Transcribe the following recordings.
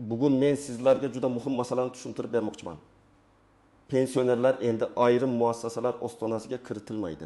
Bugun men sizlarga juda muhim masalani tushuntirib bermoqchiman. Pensionerlar endi ayrim muassasalar ostonasiga kiritilmaydi,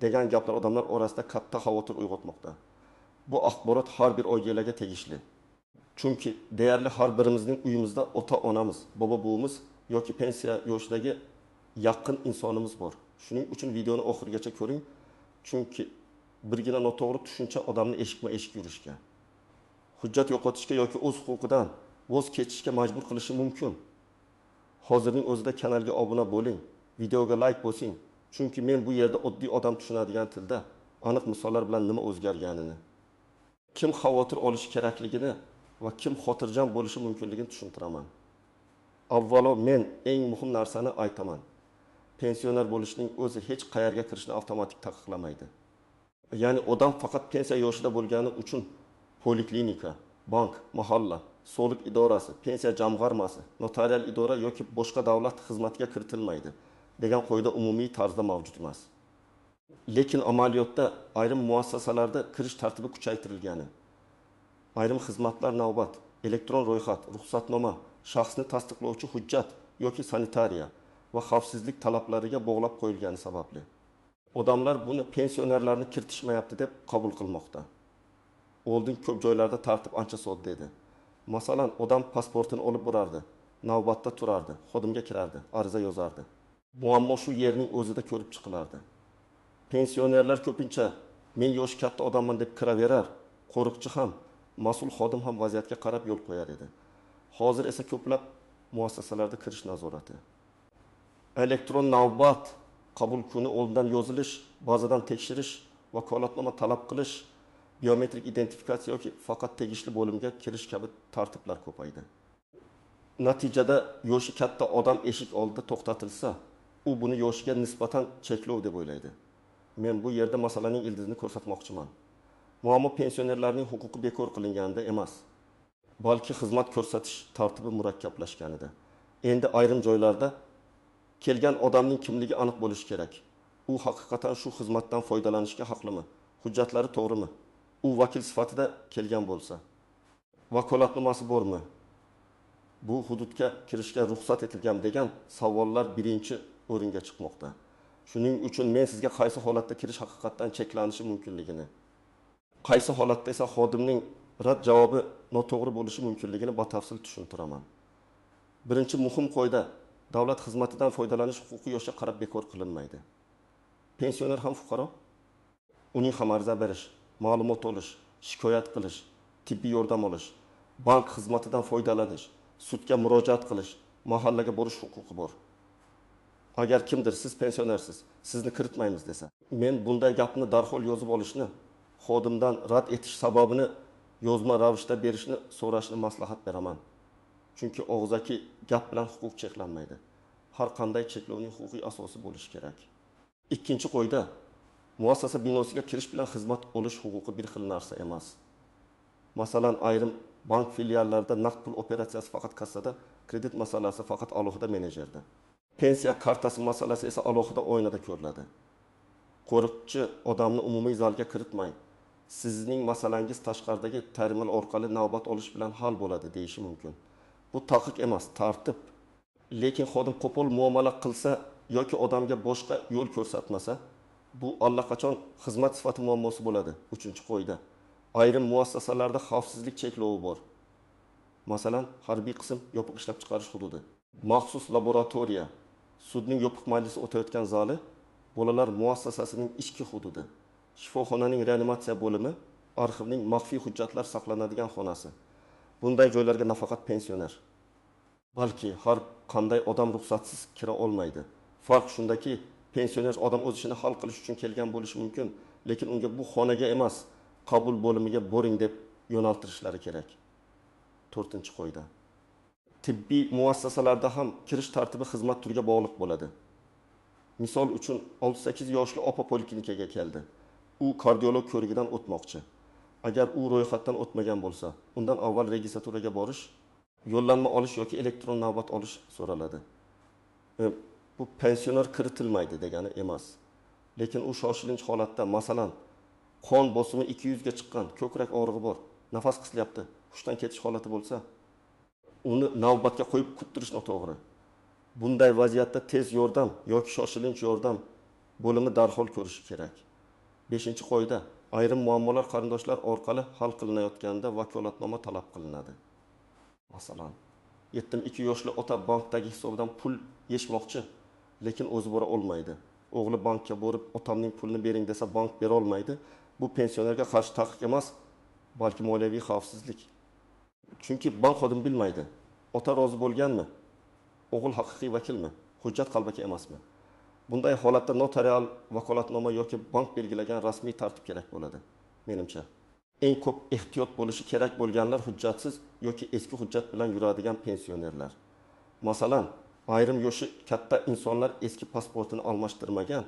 degan gaplar odamlar orasida katta xavotir uyg'otmoqda. Bu axborot har bir oilaga tegishli. Chunki deyarli har birimizning uyimizda ota-onamiz, bobo-buvimiz yoki pensiya yoshidagi yaqin insonimiz bor. Shuning uchun videoni oxirigacha ko'ring, chunki birgina noto'g'ri tushuncha odamni eshikma-eshik yurishga, hujjat yo'qotishga yoki o'z huquqidan voz kechishga majbur qilishi mumkin. Hozirning o'zida kanalga obuna bo'ling, videoga like bosing, chunki men bu yerda oddiy odam tushunadigan tilda aniq misollar bilan nima o'zgarganini, kim xavotir olishi kerakligini va kim xotirjam bo'lishi mumkinligini tushuntiraman. Avvalo men eng muhim narsani aytaman. Pensioner bo'lishning o'zi hech qayerga kirishni avtomatik taqiqlamaydi. Ya'ni odam faqat pensiya yoshida bo'lgani uchun poliklinika, bank, mahalla, soliq idorasi, pensiya jamg'armasi, notarial idora yoki boshqa davlat xizmatiga kiritilmaydi degan qoida umumiy tarzda mavjud emas. Lekin amaliyotda ayrim muassasalarda kirish tartibi kuchaytirilgani, ayrim xizmatlar navbat, elektron ro'yxat, ruxsatnoma, shaxsni tasdiqlovchi hujjat yoki sanitariya va xavfsizlik talablariga bog'lab qo'yilgani sababli odamlar buni pensionerlarni kiritishmayapti deb qabul qilmoqda. Oldin ko'p joylarda tartib ancha sodda edi. Masalan, odam pasportini olib borardi, navbatda turardi, xodimga kirardi, ariza yozardi. Muammo shu yerning o'zida ko'rib chiqilardi. Pensionerlar ko'pincha men yoshi katta odamman deb kiraverar, qo'riqchi ham, mas'ul xodim ham vaziyatga qarab yo'l qo'yar edi. Hozir esa ko'plab muassasalarda kirish nazorati, elektron navbat, qabul kuni oldindan yozilish, bazadan tekshirish, vakolatnoma talab qilish, biometrik identifikatsiya yoki faqat tegishli bo'limga kirish kabi tartiblar ko'paydi. Natijada yoshi katta odam eshik oldida to'xtatilsa, u buni yoshiga nisbatan cheklov deb o'ylaydi. Men bu yerda masalaning ildizini ko'rsatmoqchiman. Muammo pensionerlarning huquqi bekor qilinganida emas, balki xizmat ko'rsatish tartibi murakkablashganida. Endi ayrim joylarda kelgan odamning kimligi aniq bo'lishi kerak. U haqiqatan shu xizmatdan foydalanishga haqlimi? Hujjatlari to'g'rimi? U vakil sifatida kelgan bo'lsa, vakolatnomasi bormi? Bu hududga kirishga ruxsat etilgan degan savollar birinchi o'ringa chiqmoqda. Shuning uchun men sizga qaysi holatda kirish haqiqatdan cheklanishi mumkinligini, qaysi holatda esa xodimning rad javobi noto'g'ri bo'lishi mumkinligini batafsil tushuntiraman. Birinchi muhim qoida: davlat xizmatidan foydalanish huquqi yoshga qarab bekor qilinmaydi. Pensioner ham fuqaro, uning ham ariza berish, ma'lumot olish, shikoyat qilish, tibbiy yordam olish, bank xizmatidan foydalanish, sudga murojaat qilish, mahallaga borish huquqi bor. Agar kimdir siz pensionersiz, sizni kiritmaymiz desa, men bunday gapni darhol yozib olishni, xodimdan rad etish sababini yozma ravishda berishni so'rashni maslahat beraman. Chunki og'zaki gap bilan huquq cheklanmaydi. Har qanday cheklovning huquqiy asosi bo'lishi kerak. Ikkinchi qoida: muassasa binosiga kirish bilan xizmat olish huquqi bir xil narsa emas. Masalan, ayrim bank filiallarida naqd pul operatsiyasi faqat kassada, kredit masalasi faqat alohida menejerda. Pensiya kartasi masalasi esa alohida oynada ko'riladi. Qo'riqchi odamni umumiy zalga kiritmay, sizning masalangiz tashqaridagi terminal orqali navbat olish bilan hal bo'ladi deyishi mumkin. Bu taqiq emas, tartib. Lekin xodim qo'pol muomala qilsa yoki odamga boshqa yo'l ko'rsatmasa, bu allaqachon xizmat sifati muammosi bo'ladi. Uchinchi qoida: ayrim muassasalarda xavfsizlik cheklovi bor. Masalan, harbiy qism, yopiq ishlab chiqarish hududi, maxsus laboratoriya, sudning yopiq majlisi o'tayotgan zali, bolalar muassasasining ichki hududi, shifoxonaning reanimatsiya bo'limi, arxivning maxfiy hujjatlar saqlanadigan xonasi. Bunday joylarga nafaqat pensioner, balki har qanday odam ruxsatsiz kira olmaydi. Farq shundaki, pensioner odam o'z ishini hal qilish uchun kelgan bo'lishi mumkin, lekin unga bu xonaga emas, qabul bo'limiga boring deb yo'naltirishlari kerak. To'rtinchi qoida: tibbiy muassasalarda ham kirish tartibi xizmat turiga bog'liq bo'ladi. Misol uchun, 68 yoshli opa poliklinikaga keldi. U kardiolog ko'rigidan o'tmoqchi. Agar u ro'yxatdan o'tmagan bo'lsa, undan avval registraturaga borish, yo'llanma olish yoki elektron navbat olish so'raladi. Bu pensioner kiritilmaydi degani emas. Lekin u shoshilinch holatda, masalan, qon bosimi 200 ga chiqqan, ko'krak og'rig'i bor, nafas qisilyapti, hushdan ketish holati bo'lsa, Uni navbatga qo'yib kuttirish noto'g'ri. Bunday vaziyatda tez yordam yoki shoshilinch yordam bo'limi darhol ko'rishi kerak. Beshinchi qoida: ayrim muammolar qarindoshlar orqali hal qilinayotganda vakolatnoma talab qilinadi. Masalan, 72 yoshli ota bankdagi hisobidan pul yechmoqchi, lekin o'zi bora olmaydi. O'g'li bankka borib, otamning pulini bering desa, bank bera olmaydi. Bu pensionerga qarshi taqiq emas, balki moliyaviy xavfsizlik. Chunki bank xodimi bilmaydi. Ota rozi bo'lganmi? O'g'il haqiqiy vakilmi? Hujjat qalbaki emasmi? Bunday holatda notarial vakolatnoma yoki bank belgilagan rasmiy tartib kerak bo'ladi, menimcha. Eng ko'p ehtiyot bo'lishi kerak bo'lganlar hujjatsiz yoki eski hujjat bilan yuradigan pensionerlar. Masalan, ayrim yoshi katta insonlar eski pasportini almashtirmagan,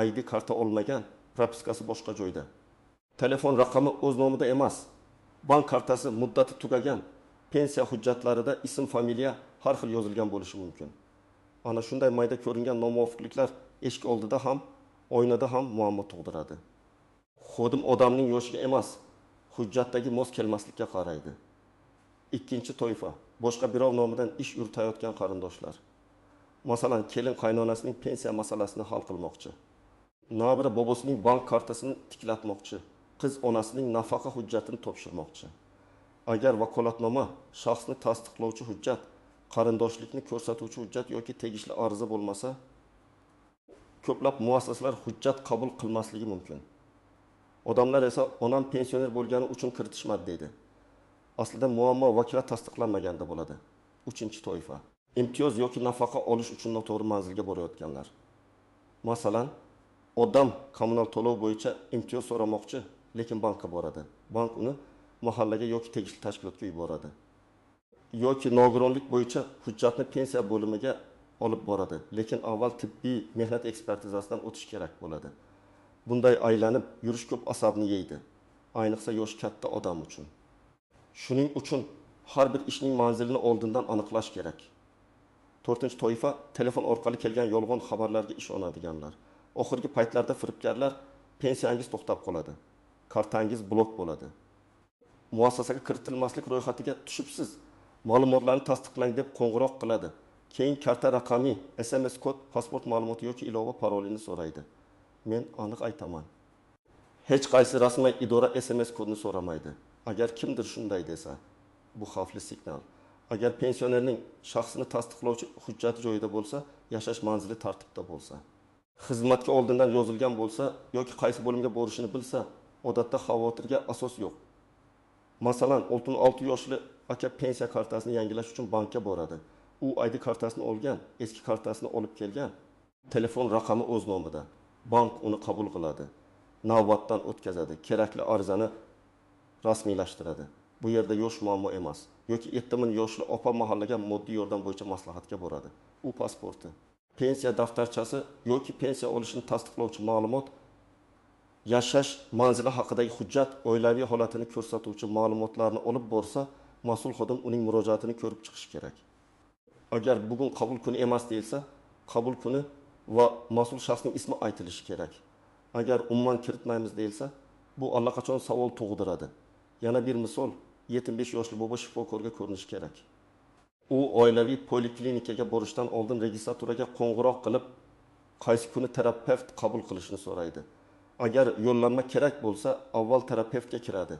ID karta olmagan, propiskasi boshqa joyda. Telefon raqami o'z nomida emas. Bank kartasi muddati tugagan, pensiya hujjatlarida ism, familiya har xil yozilgan bo'lishi mumkin. Ana shunday mayda ko'ringan nomuvofiqliklar eshik oldida ham, oynada ham muammo tug'diradi. Xodim odamning yoshiga emas, hujjatdagi mos kelmaslikka qaraydi. Ikkinchi toifa, boshqa birov nomidan ish yuritayotgan qarindoshlar. Masalan, kelin qaynonasining pensiya masalasini hal qilmoqchi. Nabira bobosining bank kartasini tiklatmoqchi. Qiz onasining nafaqa hujjatini topshirmoqchi. Agar vakolatnoma, shaxsni tasdiqlovchi hujjat, qarindoshlikni ko'rsatuvchi hujjat yoki tegishli ariza bo'lmasa, ko'plab muassasalar hujjat qabul qilmasligi mumkin. Odamlar esa onam pensioner bo'lgani uchun kiritishmadi deydi. Aslida muammo vakolat tasdiqlanmaganda bo'ladi. Uchinchi toifa, imtiyoz yoki nafaqa olish uchun noto'g'ri manzilga borayotganlar. Masalan, odam kommunal to'lov bo'yicha imtiyoz so'ramoqchi, lekin bankka boradi. Bank uni mahallaga yoki tegishli tashkilotga yuboradi. Yoki nogironlik bo'yicha hujjatni pensiya bo'limiga olib boradi, lekin avval tibbiy mehnat ekspertizasidan o'tish kerak bo'ladi. Bunday aylanib yurish ko'p asabni yeydi, ayniqsa yosh katta odam uchun. Shuning uchun har bir ishning manzilini oldindan aniqlash kerak. To'rtinchi toifa, telefon orqali kelgan yolg'on xabarlarga ishonadiganlar. Oxirgi paytlarda firibgarlar pensiyangiz to'xtab qoladi, kartangiz blok bo'ladi, muassasaga kiritilmaslik ro'yxatiga tushibsiz, ma'lumotlarni tasdiqlang deb qo'ng'iroq qiladi. Keyin karta raqami, SMS kod, pasport ma'lumoti yoki ilova parolini so'raydi. Men aniq aytaman, hech qaysi rasmiy idora SMS kodini so'ramaydi. Agar kimdir shunday desa, bu xavfli signal. Agar pensionerning shaxsini tasdiqlovchi hujjati joyida bo'lsa, yashash manzili tartibda bo'lsa, xizmatga oldindan yozilgan bo'lsa yoki qaysi bo'limga borishini bilsa, odatda xavotirga asos yo'q. Masalan, 66 yoshli aka pensiya kartasini yangilash uchun bankka boradi. U ID kartasini olgan, eski kartasini olib kelgan, telefon raqami o'z nomida. Bank uni qabul qiladi, navbatdan o'tkazadi, kerakli arizani rasmiylashtiradi. Bu yerda yosh muammo emas. Yoki 70 yoshli opa mahallaga moddiy yordam bo'yicha maslahatga boradi. U pasporti, pensiya daftarchasi yoki pensiya olishini tasdiqlovchi ma'lumot, yashash manzili haqidagi hujjat, oilaviy holatini ko'rsatuvchi ma'lumotlarni olib borsa, mas'ul xodim uning murojaatini ko'rib chiqishi kerak. Agar bugun qabul kuni emas deyilsa, qabul kuni va mas'ul shaxsning ismi aytilishi kerak. Agar umuman kiritmaymiz deyilsa, bu allaqachon savol tug'diradi. Yana bir misol, 75 yoshli bobo shifokorga ko'rinishi kerak. U oilaviy poliklinikaga borishdan oldin registraturaga qo'ng'iroq qilib, qaysi kuni terapevt qabul qilishini so'raydi. Agar yo'llanma kerak bo'lsa, avval terapevtga kiradi,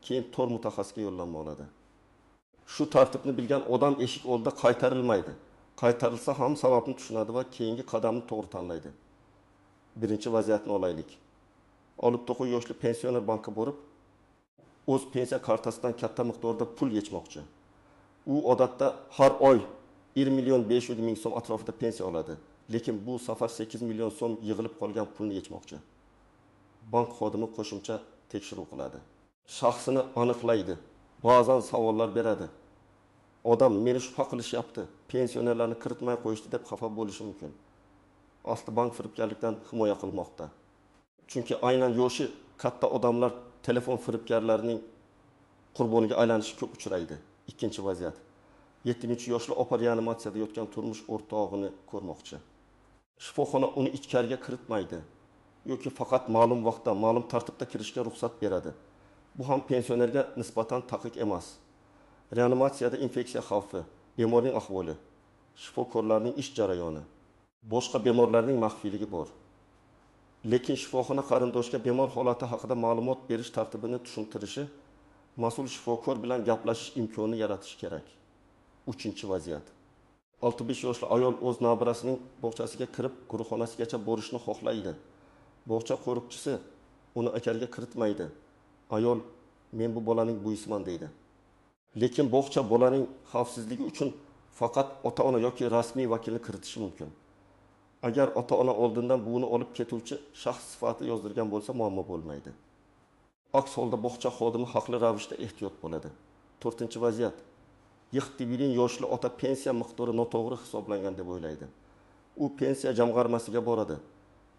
keyin to'r mutaxassisga yo'llanma oladi. Shu tartibni bilgan odam eshik oldida qaytarilmaydi. Qaytarilsa ham sababni tushunadi va keyingi qadamni to'g'ri tanlaydi. Birinchi vaziyatni olaylik. 69 yoshli pensioner bankka borib, o'z pensiya kartasidan katta miqdorda pul yechmoqchi. U odatda har oy 1 million 500 ming so'm atrofida pensiya oladi, lekin bu safar 8 million so'm yig'ilib qolgan pulni yechmoqchi. Bank xodimi qo'shimcha tekshiruv qiladi. Shaxsini aniqlaydi. Ba'zan savollar beradi. Odam meni shubha qilishyapti, pensionerlarni kiritmay qo'yishdi deb xafa bo'lishi mumkin. Asli bank firibgarlikdan himoya qilmoqda. Chunki aynan yoshi katta odamlar telefon firibgarlarining qurboniga aylanishi ko'p uchraydi. Ikkinchi vaziyat. 73 yoshli opa reanimatsiyada yotgan turmush o'rtog'ini ko'rmoqchi. Shifoxona uni ichkariga kiritmaydi yoki faqat ma'lum vaqtda, ma'lum tartibda kirishga ruxsat beradi. Bu ham pensionerga nisbatan taqiq emas. Reanimatsiyada infeksiya xavfi, Bemorning ahvoli, shifokorlarning ish jarayoni, boshqa bemorlarning maxfiyligi bor. Lekin shifoxona qarindoshga bemor holati haqida ma'lumot berish tartibini tushuntirishi, mas'ul shifokor bilan gaplashish imkonini yaratishi kerak. Uchinchi vaziyat. 65 yoshli ayol o'z nabirasining bog'chasiga kirib, guruhxonasigacha borishni xohlaydi. Bog'cha qo'riqchisi uni ichkariga kiritmaydi. Ayol, men bu bolaning buvisiman deydi. Lekin bog'cha bolaning xavfsizligi uchun faqat ota-ona yoki rasmiy vakilni kiritishi mumkin. Agar ota-ona oldindan buvini olib ketuvchi shaxs sifatida yozdirgan bo'lsa, muammo bo'lmaydi. Aks holda bog'cha xodimi haqli ravishda ehtiyot bo'ladi. To'rtinchi vaziyat. 71 yoshli ota pensiya miqdori noto'g'ri hisoblangan deb o'ylaydi. U pensiya jamg'armasiga boradi,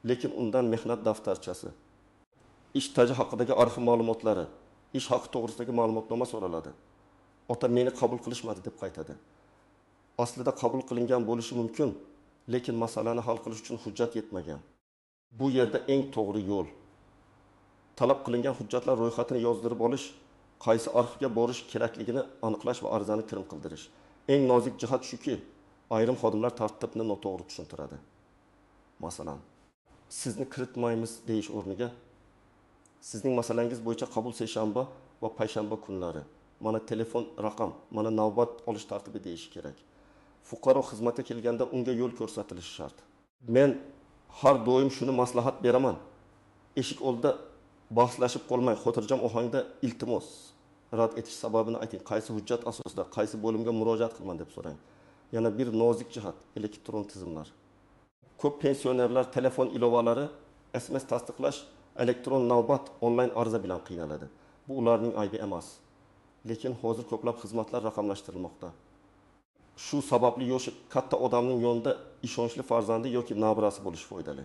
lekin undan mehnat daftarchasi, ish staji haqidagi arxiv ma'lumotlari, ish haqi to'g'risidagi ma'lumotnoma so'raladi. Ota meni qabul qilishmadi deb qaytadi. Aslida qabul qilingan bo'lishi mumkin, lekin masalani hal qilish uchun hujjat yetmagan. Bu yerda eng to'g'ri yo'l talab qilingan hujjatlar ro'yxatini yozdirib olish, qaysi arxivga borish kerakligini aniqlash va arizani kirim qildirish. Eng nozik jihat shuki, ayrim xodimlar tartibni noto'g'ri tushuntiradi. Masalan, sizni kiritmaymiz deyish o'rniga sizning masalangiz bo'yicha qabul seshanba va payshanba kunlari, mana telefon raqam, mana navbat olish tartibi deyish kerak. Fuqaro xizmatga kelganda unga yo'l ko'rsatilishi shart. Men har doim shuni maslahat beraman. Eshik oldida bahslashib qolmay, xotirjam ohangda iltimos rad etish sababini ayting, qaysi hujjat asosida, qaysi bo'limga murojaat qilman deb so'rang. Yana bir nozik jihat elektron tizimlar. Ko'p pensionerlar telefon ilovalari, SMS tasdiqlash, elektron navbat, onlayn ariza bilan qiynaladi. Bu ularning aybi emas. Lekin hozir ko'plab xizmatlar raqamlashtirilmoqda. Shu sababli yoshi katta odamning yonida ishonchli farzandi yoki nabirasi bo'lishi foydali.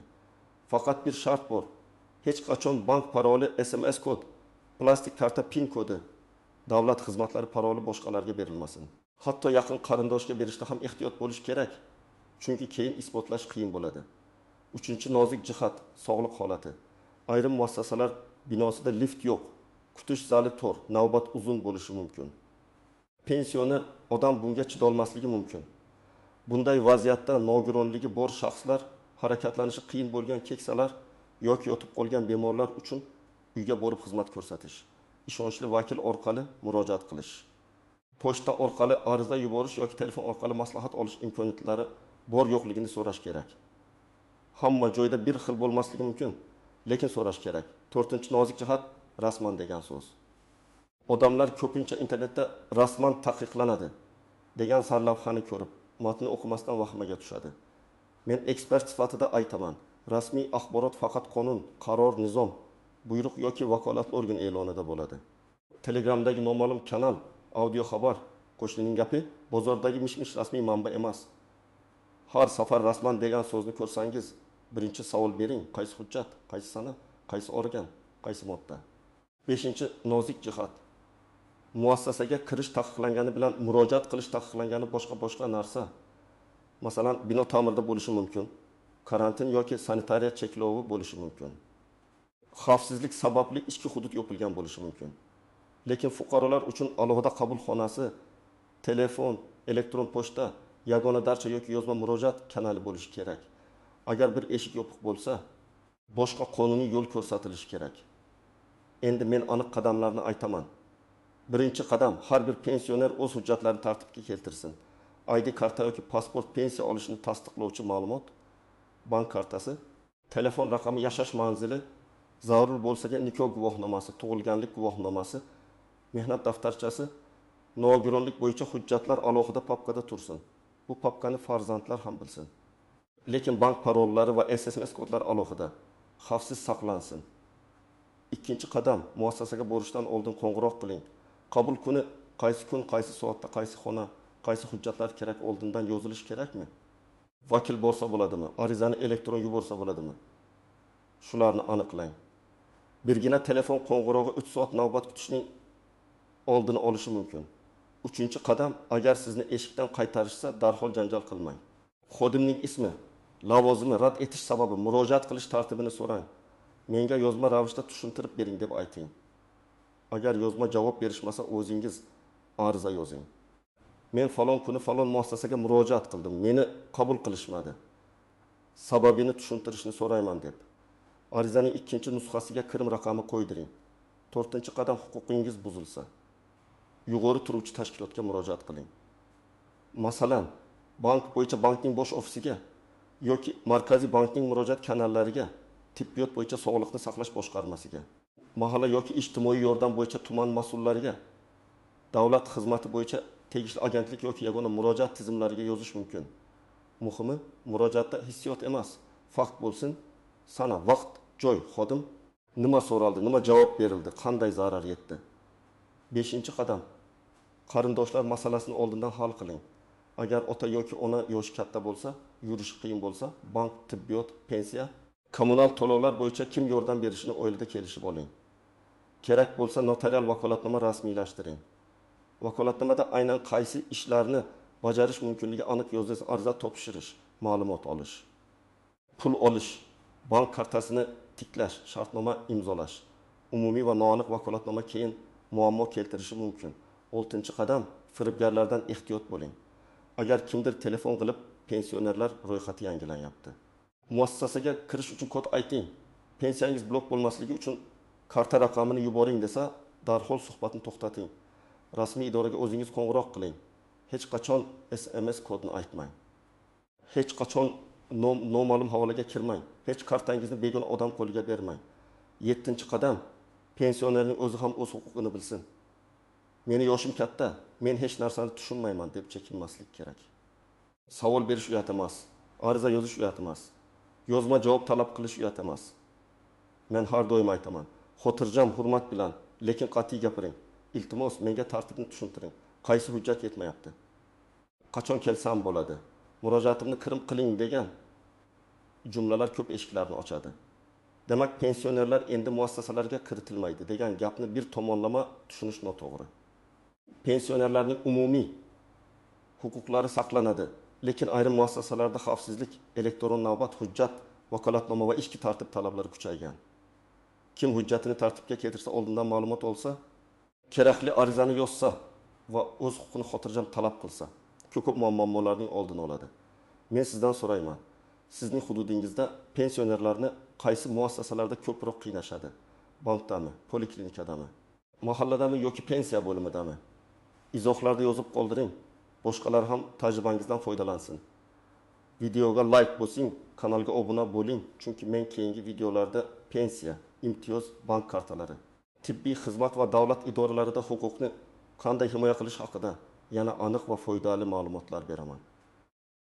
Faqat bir shart bor. Hech qachon bank paroli, SMS kod, plastik karta PIN kodi, davlat xizmatlari paroli boshqalarga berilmasin. Hatto yaqin qarindoshga berishda ham ehtiyot bo'lish kerak, chunki keyin isbotlash qiyin bo'ladi. Uchinchi nozik jihat sog'liq holati. Ayrim muassasalar binosida lift yo'q, kutish zali tor, navbat uzun bo'lishi mumkin. Pensioner odam bunga chidolmasligi mumkin. Bunday vaziyatda nogironligi bor shaxslar, harakatlanishi qiyin bo'lgan keksalar yoki yotib qolgan bemorlar uchun uyga borib xizmat ko'rsatish, ishonchli vakil orqali murojaat qilish, pochta orqali ariza yuborish yoki telefon orqali maslahat olish imkoniyatlari bor yo'qligini so'rash kerak. Hamma joyda bir xil bo'lmasligi mumkin, lekin so'rash kerak. To'rtinchi nozik jihat rasman degan so'z. Odamlar ko'pincha internetda rasman taqiqlanadi degan sarlavhani ko'rib, matni o'qimasdan vahimaga tushadi. Men ekspert sifatida aytaman, rasmiy axborot faqat qonun, qaror, nizom, buyruq yoki vakolatli organ e'lonida bo'ladi. Telegramdagi noma'lum kanal, audio xabar, qo'shnining gapi, bozordagi mish-mish rasmiy manba emas. Har safar rasman degan so'zni ko'rsangiz, birinchi savol bering: qaysi hujjat, qaysi sana, qaysi organ, qaysi modda. Beshinchi nozik jihat. Muassasaga kirish taqiqlangani bilan murojaat qilish taqiqlangani boshqa narsa. Masalan, bino ta'mirda bo'lishi mumkin, karantin yoki sanitariya cheklovi bo'lishi mumkin. Xavfsizlik sababli ichki hudud yopilgan bo'lishi mumkin. Lekin fuqarolar uchun alohida qabul xonasi, telefon, elektron pochta, yagona darcha yoki yozma murojaat kanali bo'lishi kerak. Agar bir eshik yopiq bo'lsa, boshqa qonuniy yo'l ko'rsatilishi kerak. Endi men aniq qadamlarni aytaman. Birinchi qadam, har bir pensioner o'z hujjatlarini tartibga keltirsin. ID karta yoki pasport, pensiya olishini tasdiqlovchi ma'lumot, bank kartasi, telefon raqami, yashash manzili, zarur bo'lsa nikoh guvohnomasi, tug'ilganlik guvohnomasi, mehnat daftarchasi, nogironlik bo'yicha hujjatlar alohida papkada tursin. Bu papkani farzandlar ham bilsin. Lekin bank parollari va SMS kodlari alohida, xavfsiz saqlansin. Ikkinchi qadam, muassasaga borishdan oldin qo'ng'iroq qiling. Qabul kuni qaysi kun, qaysi soatda, qaysi xona, qaysi hujjatlar kerak oldindan yozilishi kerakmi? Vakil borsa bo'ladimi? Arizani elektron yuborsa bo'ladimi? Shularni aniqlang. Birgina telefon qo'ng'irog'i 3 soat navbat kutishning oldini olishi mumkin. Uchinchi qadam, agar sizni eshikdan qaytarishsa, darhol janjal qilmang. Xodimning ismi, lavozimi, rad etish sababi, murojaat qilish tartibini so'rang. Menga yozma ravishda tushuntirib bering deb ayting. Agar yozma javob berishmasa, o'zingiz ariza yozing. Men falon kuni falon muassasaga murojaat qildim, meni qabul qilishmadi. Sababini tushuntirishni so'rayman deb. Arizaning ikkinchi nusxasiga kirim raqami qo'ydiring. To'rtinchi qadam huquqingiz buzilsa, yuqori turuvchi tashkilotga murojaat qiling. Masalan, bank bo'yicha bankning bosh ofisiga yoki Markaziy bankning murojaat kanallariga, tibbiyot bo'yicha sog'liqni saqlash boshqarmasiga, mahalla yoki ijtimoiy yordam bo'yicha tuman mas'ullariga, davlat xizmati bo'yicha tegishli agentlik yoki yagona murojaat tizimlariga yozish mumkin. Muhimi, murojaatda hissiyot emas, fakt bo'lsin, sana, vaqt, joy, xodim, nima so'raldi, nima javob berildi, qanday zarar yetdi. Beshinchi qadam qarindoshlar masalasini oldindan hal qiling. Agar ota yoki ona yoshi katta bo'lsa, yurishi qiyin bo'lsa, bank, tibbiyot, pensiya, kommunal to'lovlar bo'yicha kim yordam berishini oilada kelishib oling. Kerak bo'lsa notarial vakolatnoma rasmiylashtiring. Vakolatnomada aynan qaysi ishlarni bajarish mumkinligi aniq yozilsa, ariza topshirish, ma'lumot olish, pul olish, bank kartasini tiklash, shartnoma imzolash, umumiy va noaniq vakolatnoma keyin muammo keltirishi mumkin. Oltinchi qadam firibgarlardan ehtiyot bo'ling. Agar kimdir telefon qilib pensionerlar ro'yxati yangilanyapti, muassasaga kirish uchun kod ayting, pensiyangiz blok bo'lmasligi uchun karta raqamini yuboring desa, darhol suhbatni to'xtating. Rasmiy idoraga o'zingiz qo'ng'iroq qiling. Hech qachon SMS kodini aytmang. Hech qachon noma'lum havolaga kirmang. Hech kartangizni begona odam qo'liga bermang. Yettinchi qadam pensionerning o'zi ham o'z huquqini bilsin. Meni yoshim katta, men hech narsani tushunmayman deb chekinmaslik kerak. Savol berish uyat emas, ariza yozish uyat emas, yozma javob talab qilish uyat emas. Men har doim aytaman, xotirjam, hurmat bilan, lekin qat'iy gapiring. Iltimos, menga tartibni tushuntiring. Qaysi hujjat yetmayapti? Qachon kelsam bo'ladi? Murojaatimni kirim qiling degan jumlalar ko'p eshiklarni ochadi. Demak, pensionerlar endi muassasalarga kiritilmaydi degan gapni bir tomonlama tushunish noto'g'ri. Pensionerlarning umumiy huquqlari saqlanadi, lekin ayrim muassasalarda xavfsizlik, elektron navbat, hujjat, vakolatnoma va ichki tartib talablari kuchaygan. Kim hujjatini tartibga keltirsa, oldindan ma'lumot olsa, kerakli arizani yozsa va o'z huquqini xotirjam talab qilsa, ko'p muammolarning oldini oladi. Men sizdan so'rayman, sizning hududingizda pensionerlarni qaysi muassasalarda ko'proq qiynashadi? Bankdami, poliklinikadami, mahalladami yoki pensiya bo'limidami? Izohlarda yozib qoldiring. Boshqalar ham tajribangizdan foydalansin. Videoga like bosing, kanalga obuna bo'ling, chunki men keyingi videolarda pensiya, imtiyoz, bank kartalari, tibbiy xizmat va davlat idoralarida huquqni qanday himoya qilish haqida yana aniq va foydali ma'lumotlar beraman.